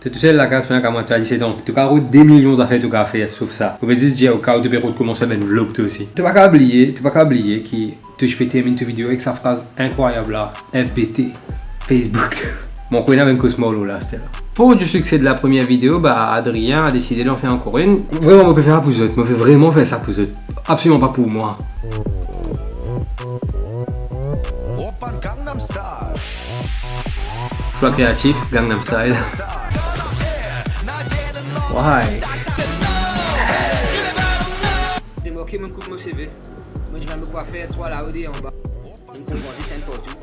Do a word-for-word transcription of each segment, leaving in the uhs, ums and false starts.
To tousel lakaz, pena kamera, to a diset an. To kapav rod de milion zafer to kapav fer, sof sa. Ou pe zis dir, oka ou to pe rod kouma fer bann vlog to osi. To pa kapav bliye, to pa kapav bliye ki to ti pe terminn to video ek sa fraz inkrwayab la, F B T, Facebook. Mo kone ena bann kosmolo la, stela. Fort du succès de la première vidéo, ba, Adrien a décidé d'en faire encore une. Vreman, mo pe fer sa pou zot. Mo pe vreman fer sa pou zot. Absoliman pa pou mwa. Open Gangnam Style. Swa kreatif, Gangnam Style. Why? Demorke, mo koup mo seve. Mo dir mo kwafer, trwa lao, de anba. Enn konprann, se enn partou.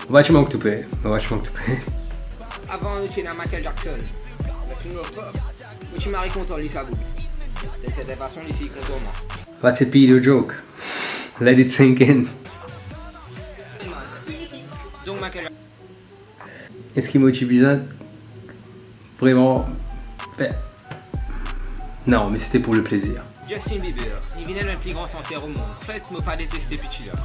Mo pa ti mank toupe, mo pa ti mank toupe. Avan, nou ti ena Michael Jackson, the king of pop. Mo ti mari kontan li sa boug. D'une certaine façon, li finn kontan mwa. That's a pedo joke. Let it sink in. Donk, Michael Jackson. Eski mo ti bizin vreman fer? Non, mais c'était pour le plaisir. Justin Bieber, li vinn enn pli gran santer omond. Anfet, mo pa deteste piti la.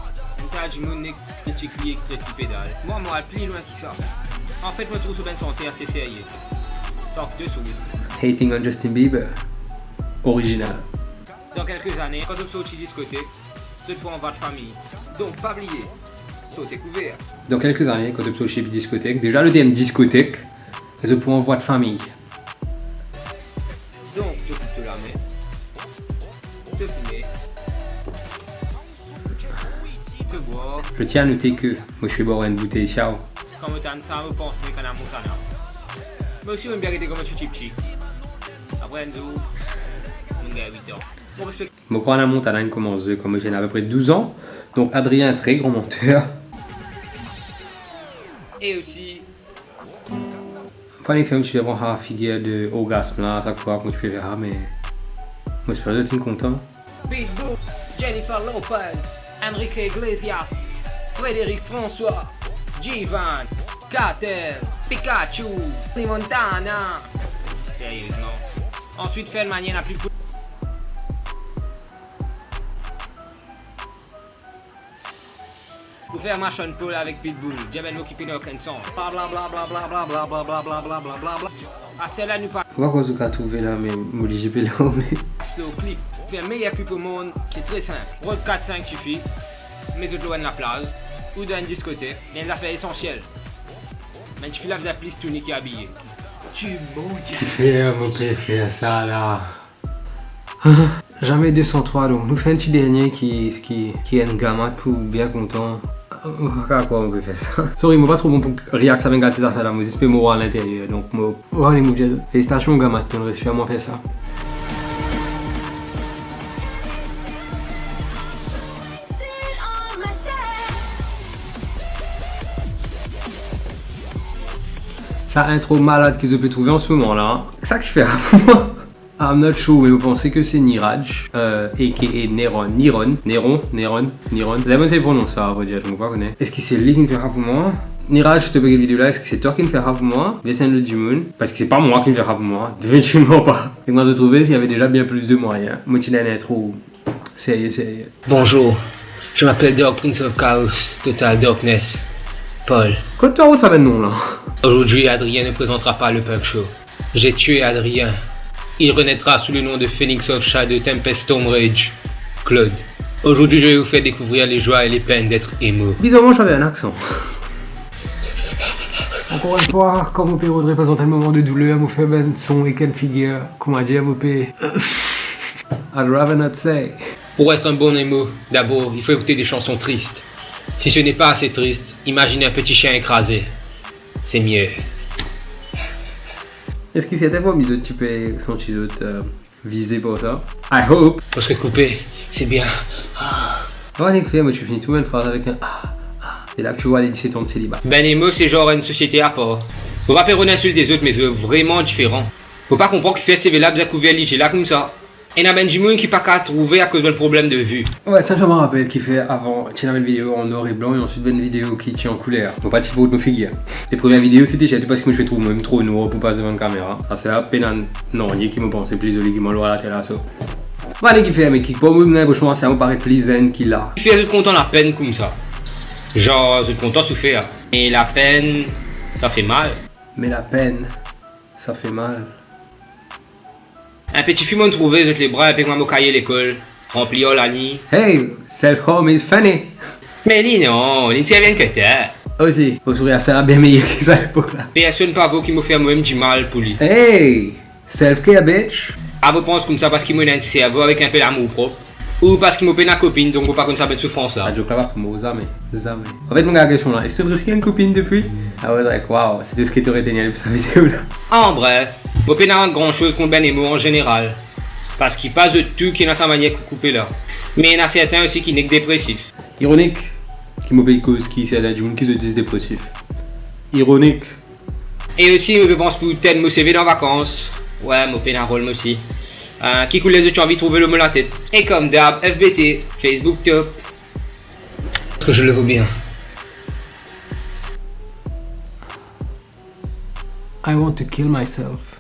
Enn ta dimoun nek kritik li ek tret li pedal. Mwa, mo al pli lwin ki sa. Anfet, mo trouv so bann santer ase serye. Talk the truth. Hating on Justin Bieber. Original. Dan kelke zane, kan zot sorti diskotek, zot pou anvwar fami. Donk, pa bliye, sote kouver. Dan kelke zane, kan zot sorti diskotek, deza le term diskotek, zot pou anvwar fami. Donk, to koup to lame, to fime, to bwar. Je tiens à noter que mo ti pe bwar enn boutey Ciao. Kan mo tann sa, mo pans nek Hannah Montana. Me osi, mo bien gete kouma ti tipti. Apre enn zour, mo gagn wit an. Mo respek. Mo krwar Hannah Montana inn koumans zwe kan mo ti ena apepre douz an. Donk, Adrien, très grand menteur. E osi, fane fer enn ti devan sa figir de orgasm la, sak fwa kan ti pe fer sa, me mo espere zot inn kontan. Pitbull, Jennifer Lopez, Enrique Iglesias, Frédéric François, Jivan, Kartel, Pikachu, Tony Montana. Seriezman. Answit, fer manier lapli pou Pou fer Sean Paul avek Pitbull, dir bann mo ki pena okenn sans. Bla, bla, bla. Aster la nou pa... Mo pa krwar zot kapav trouve la, me mo lizie pe larme. Slow clip. Pou fer meyer clip omond, se tre sinp. Rod kat sink tifi, met zot lor enn laplaz ou dan enn diskotek, enn zafer esansiel. Bann tifi la bizin plis tourne ki abiye. Ti bon, ti... Kifer mo pe fer sa la? Zame de san trwa, donk nou fer enn ti dernie ki, ki, ki enn gamat pou bien kontan. Mo pa kapav krwar mo pe fer sa. Sorry, mo pa tro bon pou react sa bann kalite zafer la, mo zis pe mor alinteryer, donk mo, mo pa dir mo dir felisitasyon gamat, to'nn resi fer mwa fer sa. Sa intro malad ki zot pe trouve an se moman la, sa ki fer pou mwa. I'm not sure, me mo panse ki se Niraj, euh, A K A Neron, Niron, Neron, Neron, Niron. Zame si mo prononse sa, a vrai dire, mo pa kone. Eski se li ki'nn fer sa pou mwa? Niraj, si to pe get video la, eski se twa ki'nn fer sa pou mwa? Oubien se enn lot dimoun? Parski se pa mwa ki'nn fer sa pou mwa, definitivman pa. Ek mwa, zot trouve, il y avait déjà bien plus de moyens. Mo ti ena enn intro serye, serye. Bonjour, je m'appelle Dark Prince of Chaos, Total Darkness, Paul. Kot to rod sa bann non la? Aujourd'hui, Adrien ne présentera pas le punk show. J'ai tué Adrien. Il renaîtra sous le nom de Phoenix of Shadow Tempest Storm Rage, Claude. Aujourd'hui, je vais vous faire découvrir les joies et les peines d'être emo. Bizarman, zot ena enn aksan. Ankor enn fwa, kan mo pe rod reprezant enn moman de douler, mo fer bann son ek enn figir, kouma dir, mo pe... I'd rather not say. Pour être un bon emo, d'abord, il faut écouter des chansons tristes. Si ce n'est pas assez triste, imaginez un petit chien écrasé. C'est mieux. Eski serten fwa zot ti pe santi zot, euh, vize par sa? I hope. Parski koupe, se bien. Ah. Mo nek fer, mo ti fini tou bann fraz avek enn ah, ah. Se la ki ou vwar le diset an de seliba. Bann emo, se zanr enn sosiete apar. Mo pa pe rod insilte zot, me zot vreman diferan. Mo pa konpran kifer seve la bizin kouver lizie la koumsa. Ena bann dimoun ki pa kapav trouve akoz bann problem de vi. Wi, sa, mo rapel kifer avan ti ena bann video an noir et blanc e answit bann video ki ti an kouler. Mo pa ti siport mo figir. Le premie video, se ti sirtou parski mo ti pe trouv mwa mem tro nwar pou pas devan kamera. Sa, se la pena nanye ki mo panse pli zoli ki mwa lor later la, so. Mo pa kone kifer, me kikpar mo ena linpresion sa mo paret pli zenn ki la. Kifer zot kontan lapenn koumsa? Zanr, zot kontan soufer. E lapenn, sa fe mal. Me lapenn, Ça fait mal. Enn tifi monn trouve, zot lebra inpe kouma mo kaye lekol, ranpli ar laliny. Hey, self-harm is funny. Me li non, li ti avek enn kete. Osi, mo sourir sa bien meyer ki sa lepok la. Personn pa vo ki mo fer momem dimal pou li. Hey, self-care, bitch. Ah, mo pans koumsa parski mo ena enn servo avek inpe lamour prop, ou parski mo pena kopinn, donk mo pa konn sa bann soufrans la. Ah, joke la pa pou mwa, zame, zame. Anfet, mo gagn kestion la, est-ce que t'as une copine depuis? I was like, wow, c'est tout ce que t'aurais tenu à sa vidéo la. An bref, mo pena rann gran soz kont bann emo an zeneral, parski pa zot tou ki ena sa manier koupe la. Me ena sertin osi ki nek depresif. Ironik ki mo pe koz ki sertin dimoun ki zot dis depresif. Ironik. E osi, mo pe pans pou tel mo seve dan vakans. Wi, mo pena rol mo osi. Euh, ki kouler zot ti anvi trouve lor mo latet? E kom dab, F B T, Facebook top. Touzour le vo bien. I want to kill myself.